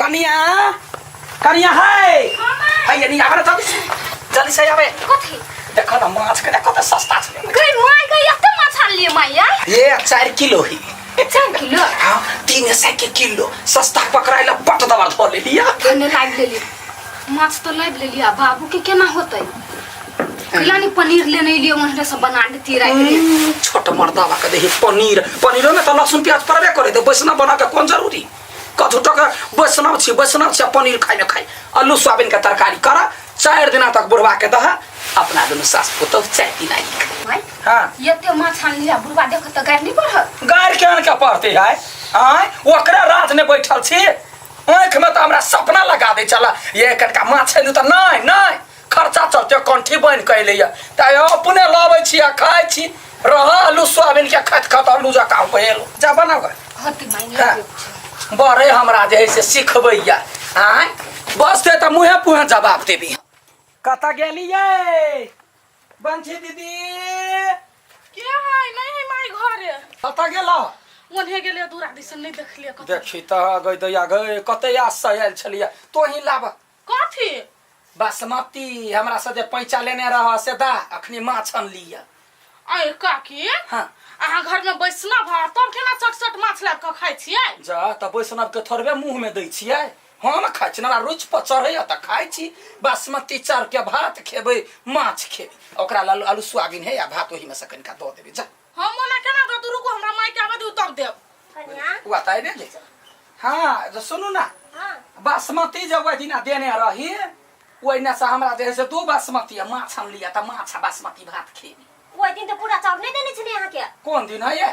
कनिया, कनिया है है ये नहीं आवे ना, जल्दी से, जल्दी से आवे। कथी? देखो ना माछ के कते सस्ता छलै। गई माय गई, एते माछ आनलियै माय यार? ये 4 किलो ही। 4 किलो? हाँ, 300 के किलो सस्ता पकड़ाइला, पट दबा धो लेलिया। भने लाबि लेली माछ तो लाबि लेली, आ बाबू के केना होतै? कैला नहीं पनीर लेने एलियै, ओहने से बना देती राति में। छोट मर्दावा के देखी पनीर, पनीरो में तो लहसुन प्याज पड़बे करे, तो वैष्णव बना के कोन जरूरी? कथू टका वैष्णव छी, वैष्णव छी, आ पनीर खाइ में खाइ। आलू सोयाबीन के तरकारी कर, 4 दिना तक बुढ़वा के दह, अपना दुनू सास पुतोह 4 दिन आई। माय, हाँ। एते माछ आनली आ बुढ़वा देखत तऽ गारि नहि पढ़त? गारि केहन के पढ़ते है? आँय, ओकरा रात ने बैठल छी, आँखि में तऽ हमरा सपना लगा दै छला। ये कनका माछ आनू तऽ नहि नहि, खर्चा चलते कंठी बनि के अयलैया, तऽ अपने लबै छी आ खाइ छी। रह, आलू सोयाबीन के खाइत खाइत आलू जकाँ भेल। जा बनाउ गऽ। हती माय। हाँ। बड़े हमरा जे है से सिखबैया। आँय, बस ते तऽ मुँहे पुहे जवाब देबी। कतऽ गेलियै बंशी दीदी? के है? नहीं है माय घरे। कतऽ गेलौ? ओन्हे गेलियै दूरा दिसन, नहीं देखलियै कतऽ। देखी तऽ गई दैया गई, कते आस से आयल छलियै। तोही लाब। कथी? बासमती हमरा से जे पैंचा लेने रह से दा, अखनी माछ अनलियै। अय काकी। हाँ। अहाँ घर में वैष्णव है तब केना चट चट माछ लाबि कऽ खाइ छियै? जा तऽ वैष्णव के थोड़बे मुंह में दै छियै, हम खाइ छी। हमरा रुचि पर चढ़ैया तऽ खाइ छी। बासमती चाउर के भात खेबै, माछ खेबै, ओकरा लेल आलू सोयाबीन है आ भात, ओहिमे से कनिका दऽ देबै। जा। हम ओना केना दऽ दू? रुकू, हमरा माय के आबै दियौ तब देब। कन्या। ओ तऽ आबि गेल। हाँ तऽ सुनू ना। हाँ। बासमती जे ओहि दिना देने रही, ओहिने से हमरा जे है से दू बासमती आ माछ अनलियै, तऽ माछ आ बासमती भात खेबै। ओहि दिन तऽ पूरा चाउर नहि देने छलियै अहाँके। कोन दिन है ये?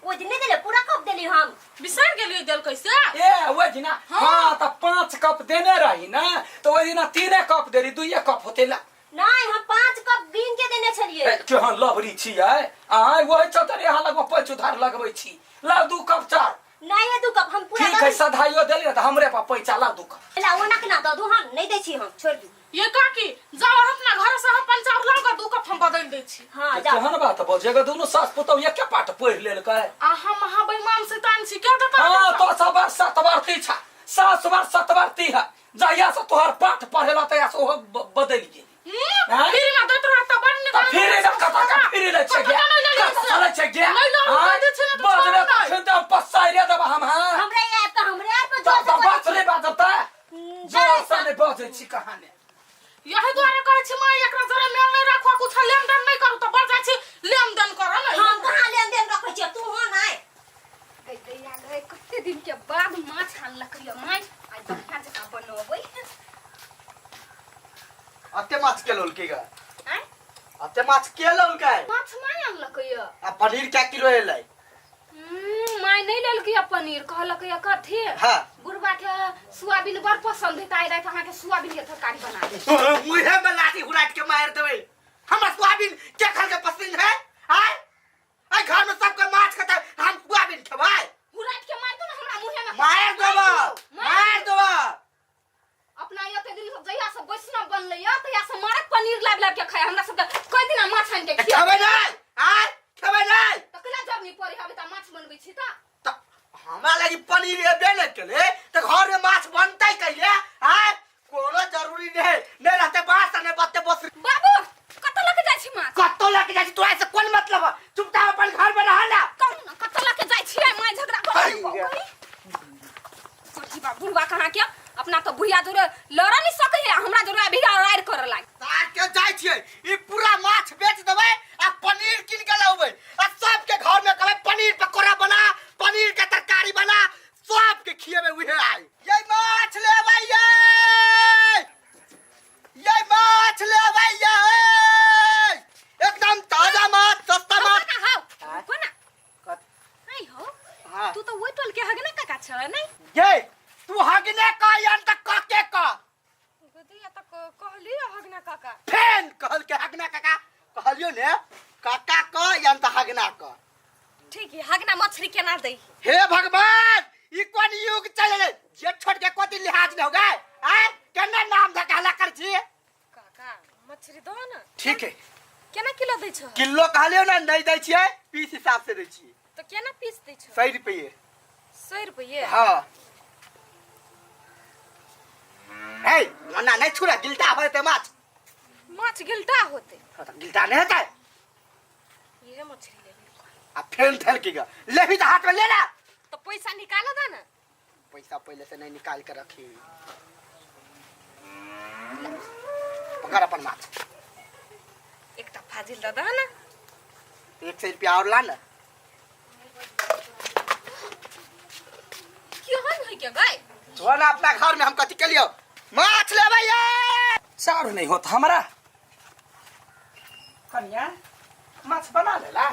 ओहि दिन नहि देलियै, पूरा कप देली हम। बिसरि गेलियै देल कैसे? ए ओहि दिना? हाँ। हाँ, तऽ 5 कप देने रही ना, तऽ ओहि दिना 3 कप देली, 2 कप होते ला। नहीं, हम 5 कप बीन के देने छलियै। ए, केहन लबरी छियै आँय, ओहि चलते यहाँ लगमे पैंच उधार लगबै छी। लाउ 2 कप चाउर। नहीं है 2 कप, हम पूरा ठीक है, सधाइयो देली ने तऽ हमरे पर पैसा। लाउ 2 कप। ला, ओना केना दऽ दू? हम नहीं दै छी, हम छोड़ दू। ये काकी, जाओ अहाँ अपना घर से अपन चाउर लाउ ग, 2 कप हम बदलि दै छी। हाँ, जाओ। केहन बात बजेगा, दुनू सास पुतहु एके पाठ पढ़ि लेलकै। अहाँ महा बेईमान शैतान छी, के देता? हाँ, तो सब बार सतवर्ती छा, सास बार सतवर्ती है। जहिया से तोहर पाठ पढ़ेला तहिया से ओहो बदलि गेली। आँय? फिर में दैत रहत तऽ बड़ नीक। तऽ फिर एना कतऽ के फिर लै छै गे? कतऽ चलै छै गे? नहि लौ, आँय? दै छै ने तऽ बजबे छोड़ू तऽ नहि। खिन तऽ पसाइरे देब हम। हाँ, हमरे आब तऽ हमरे आर पर तऽ जोर से तऽ बोलै बात छी। नहि बाजब तऽ जोर से नहि बजै छी कहाने। यही दुआरे कहै छी माँ, एकरा जरा मेल नहि राखू, कुछ लेनदेन नहि करू तऽ बढ़ जाइ छी लेनदेन करऽ ने। हम कहाँ लेन देन रखै छियै? तू हो नहि। गई दैया गई, कते दिन के बाद माछ आनलक ये माय, आइ बढ़िया जकाँ बनबै। अते माछ के लौलकै गा? आँय? अते माछ के लौलकै? माछ माय आनलक ये। आ पनीर क्या किलो एलै? माय नहि लेलकै ये पनीर, कहलक ये कथी, बुढ़बा के सोयाबीन बड़ पसंद है, तऽ आइ राति अहाँके सोयाबीन के तरकारी बना देब। मुहे में लाठी हुराट के मार देबै। हमरा सोयाबीन के खा के पसंद है? आय आय, घर में सबके माछ खाता, हम सोयाबीन खेबै? हुराट के मार दो ना हमरा मुहे में। मार देबा, मार देबा। अपना एते दिन सब जहिया से वैष्णव बनलै या तहिया से मारक पनीर लाबि लाबि के खाय, हमरा सबके कई दिना माछ आनि के खिया। खेबै नहि? आय, खेबै नहि? तऽ केना जरनी पड़ी हबे तऽ माछ बनबै छी तऽ। तऽ हमरा लागी पनीर एबे नहि केलै तऽ घर में माछ बनतै कहिया? आय, कोनो जरूरी नहीं, नहीं रहते बास आ नहीं बत्ते बस। बाबू, कतऽ लऽ के जाइ छी माछ? कतौ लके जाइ छी, तोरा से कोन मतलब है? चुपचाप अपन घर में रह ना। कहू ना, कतऽ लऽ के जाइ छियै? माय झगड़ा करै। बा बुढ़वा कहाँ के, अपना तो बुढ़िया जोरे लड़ नहीं सके है, हमरा जोरे अभी राइड करे लाग। सार के जाइ छियै, ई पूरा माछ बेच देबै आ पनीर कीन के लाबै आ सबके घर में कहबै पनीर पकौड़ा बना, पनीर के तरकारी बना, सबके खिएबै उहे आइ। ये माछ लेबै, ये माछ लेबै, ये एकदम ताजा माछ, सस्ता माछ। काका हौ, रुको ना। नहीं हो। हाँ। तू तो वही टोल के हगना काका छ नहीं? ये तू हगने का यान तक का के का? गदिया तक कहली हगना काका। फेन कहल के हगना काका, कहलियो ने काका क यान त हगना क। ठीक है, हगना मछली केना दै? हे भगवान, ई कोन युग चल गेलै? जेठ छोट के कोती लिहाज न हो गए? आय केना नाम धका हल्ला कर छी? काका, मछली दो ना। ठीक है। केना किलो दै छो? किलो कहलियो ना नहीं दै छियै, पीस हिसाब से दै छियै। तो केना पीस दै छो? 100 रुपये। 100 रुपये? हाँ। हे ओना नहीं छुरा गिलटा हो जेतै माछ। माछ गिलटा होते? हाँ, तऽ गिलटा नहीं हेतै। ये मछली लेबे। आ फेन थल के ग लेबी तऽ हाथ में ले ला। तो पैसा निकाल दा ना। पैसा पहले से नहीं निकाल के रखी। पकड़ अपन माछ। एकटा फाजिल दा दा ना। 100 रुपया और ला ना। केहन है के गाय? जो ना अपना घर में हम कथी के लियो माछ लेबै ये। सार नहीं होत हमरा। कनिया माछ बना लेला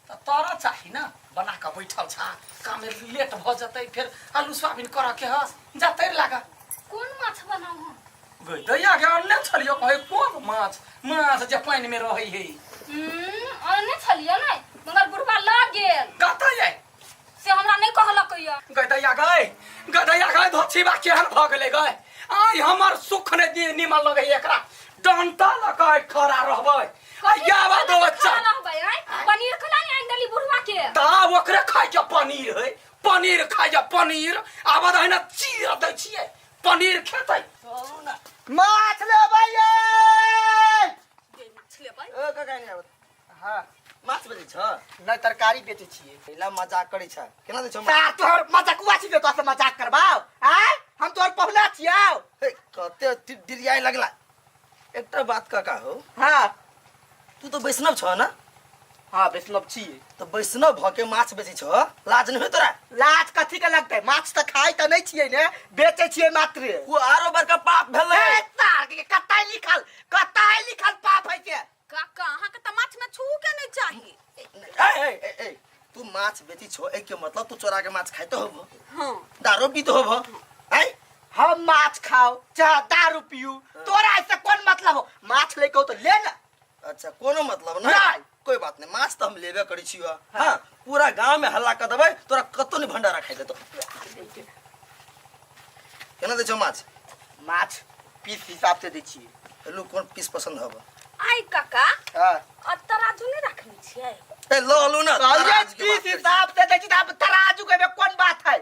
त तोरा चाही ना, बना के बैठल छा, काम लेट भ जतै, फेर आलू सोयाबीन करऽ के ह, जा तैर लागा। कोन माछ बनाऊ हम? गई दैया के अनने छलियो, कहे कोन माछ, माछ जे पानि में रहै है। अनने छलियो नै, मगर बुढ़वा लग गेल। कतऽ जाय? से हमरा नहीं कहलक या। गई दैया गई, गई दैया गई, धोछीबा केहन भ गेलै गई। आइ हमर सुख नै दे निमन लगै एकरा, डंटा लऽ कऽ खड़ा रहबै। आ यावा दो बच्चा। खड़ा रहबै आइ, पनीर खला नै आनि देली बुढ़वा के। ता ओकरे खाइ के पनीर है, पनीर खाइ के पनीर, आब दही ना चीर दै छियै, पनीर खेतै। माछ लेबै ये। माछ लेबै? ओ काका नहीं आबत। हां। माछ बेचै छ? नहीं, तरकारी बेचै छियै। पहिला मजाक करै छ, केना दै छ? ता तोहर मजाकुआ छी जे तोहर से मजाक करबाओ? आय हम तोहर पहुना छियौ। हे कते डिरियाए लगला। एकटा बात काका हो। हां। तू तो वैष्णव छ ना? हां वैष्णव छियै। तो वैष्णव भ के माछ बेचै छ, लाज नहीं होय तोरा? लाज कथी के लगतै? माछ त खाइ त नहीं छियै ने, बेचै छियै मात्र। ओ आरो बड़का पाप भेलै। हे तार के कतै लिखल, कतै लिखल पाप है के? काका अहाँ के त माछ में छू के नहीं चाही। ए, ए, ए, ए, तू माछ बेची छो, ए के मतलब तू चोरा के माछ खाइतो होबो। हां। दारू पीतो होबो। आय? हम माछ खाओ चाहे दारू पियू, तोरा ऐसे कोन मतलब हो? माछ ले के तो ले ना। अच्छा कोनो मतलब नहीं। नहीं। कोई बात नहीं, माछ तो हम लेबे करै छियो। हां, पूरा गांव में हल्ला कर देबै, तोरा कतो नहीं भंडारा खाइ देतो। केना दै छौ माछ? माछ पीस हिसाब से दै छियै। लू कोन पीस पसंद हब? आइ काका, हां। आ तराजू नहीं रखने छियै? ए ल लू ना, कहलियै तराजू के पीस बात करै छी। हिसाब से दै छी त आब तराजू के में कोन बात है?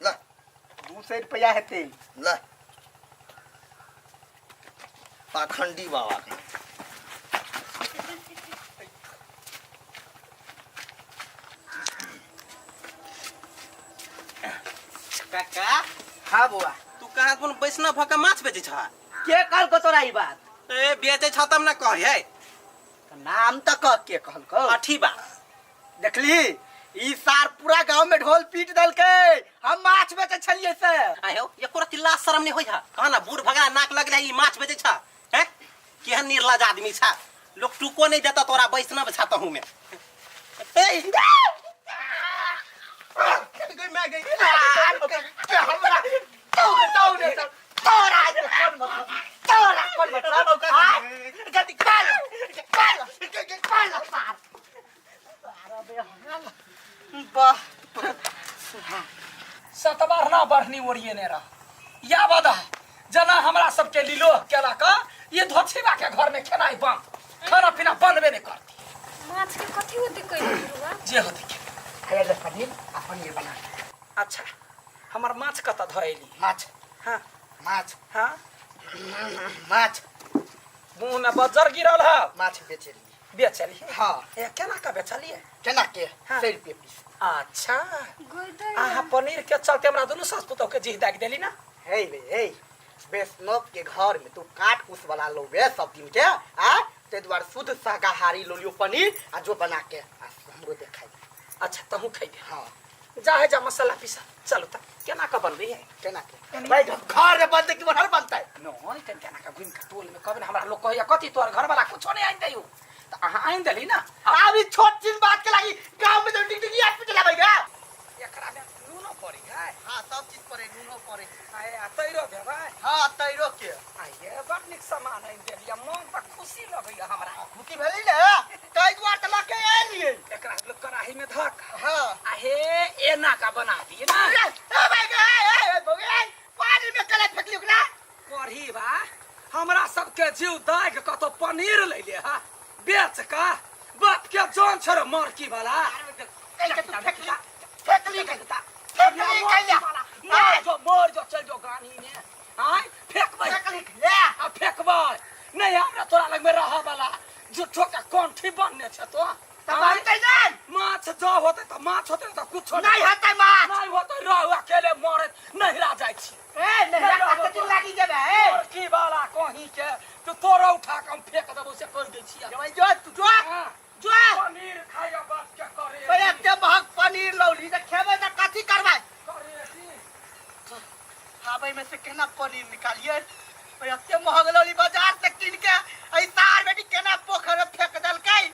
ल। 200 रुपया हेतै। ल। पाखंडी बाबा के। काका। हाँ बुआ। तू कहाँ कोन वैष्णव भऽ के माछ बेचै छह? के कहलको तोरा ई बात? ए बेचै छह तब ना कहै। नाम त कह, के कहलको? अठी बा। देखली ई सार पूरा गांव में ढोल पीट देलकै, हम माछ बेचै छलियै से। आयो एको रत्ती लाज शरम नहीं होई है? कहा ना बूढ़ भगला नाक लग रहा ई माछ बेचै छह? हैं? केहन निर्लज आदमी छह, लोग टुको नहीं देता तोरा वैष्णव छह तहु में। ए, गई मैं गई। हमरा तू ने तोरा कोन मतलब, तोरा कोन मतलब? गति पाल पाल पाल सार। वाह सतबार ना बढ़नी ओरिएने रह या बदा जना हमरा सबके लीलो केला का ये धोछीबा के घर में खेनाई बंद, खाना पीना बनबे नहीं करती। माछ के कथी होते कहि बुढ़वा? जे होते के। हे ले पनीर आ पनीर बना। अच्छा हमर माछ कत धरेली? माछ। हाँ। माछ। हाँ। माछ। मुंह में बजर गिरल है। माछ बेचली। बेचली? हाँ। ए केना का बेचलिए? केना के? हाँ। 100 रुपये पीस। अच्छा अहाँ पनीर के चलते हमरा दुनू सास पुतोह के जीह दागि देली ना। हे बे हे, वैष्णव के घर में तू काट कुस वाला लोबे सब दिन के, आ ते द्वार शुद्ध शाकाहारी लोलियो पनीर आ जो बना के आ हमरो देखाई। अच्छा तहु खइबे? हाँ। जा है जा मसाला पीसा। चलो त केना का बनबे है? केना के? भाई घर में बनते कि बाहर बनते? नहीं तन केना का घुम के टोल में कबे हमरा लोग कहैया कथी तोहर घर वाला कुछो नहीं आइन देयो, त अहाँ आइन देली ना। आब ई छोट चीज बात के लागी गांव में तो डिगडिगिया पीटे लाबै गे। एकरा में नूनो पड़ी है। हां सब चीज पड़े, नूनो पड़े। आए आ तैरो देबै? हां तैरो के। आइए बड़ नीक सामान आइन देलियै, मन त खुशी लगैया हमरा। खुशी भेली ने तै दुआर त लके एलियै। एकरा लोग कड़ाही में धक। हां। आ हे एना का बना दिए ना। ए भाई गे, ए, ए, बौआ, पानी में कला फेकली ओकरा। पढ़ी बा हमरा सबके जीव दाग कतो पनीर ले ले हा बेच का बाप के जान छोड़ मरकी वाला। फेकली, फेकली, फेकली, कैला। मर जो मर। मर जो चल जो गानी ने आय फेकबै। फेकली ले। आ फेकबै नहीं, हमरा तोरा लग में रह वाला झूठो का कंठी बनने छे तो। तऽ बनतै नहि। माछ जो होते त माछ होते त कुछो नहीं हेतै माछ। नहीं होते, रहू अकेले मरे नहिरा जाइ छी। ए नहिरा कते दिन लागि जेबै? ए की वाला कहीं के तू तोरा उठा के हम फेंक देबो से कह दै छियै। जेबै, जो तू जो। हाँ। जो। पनीर खाइया बात के करे। ओए एते महग पनीर लौली तऽ खेबै तऽ कथी करबै? करे की? आबै में से केना पनीर निकालिए? ओए एते महग लौली बाजार से।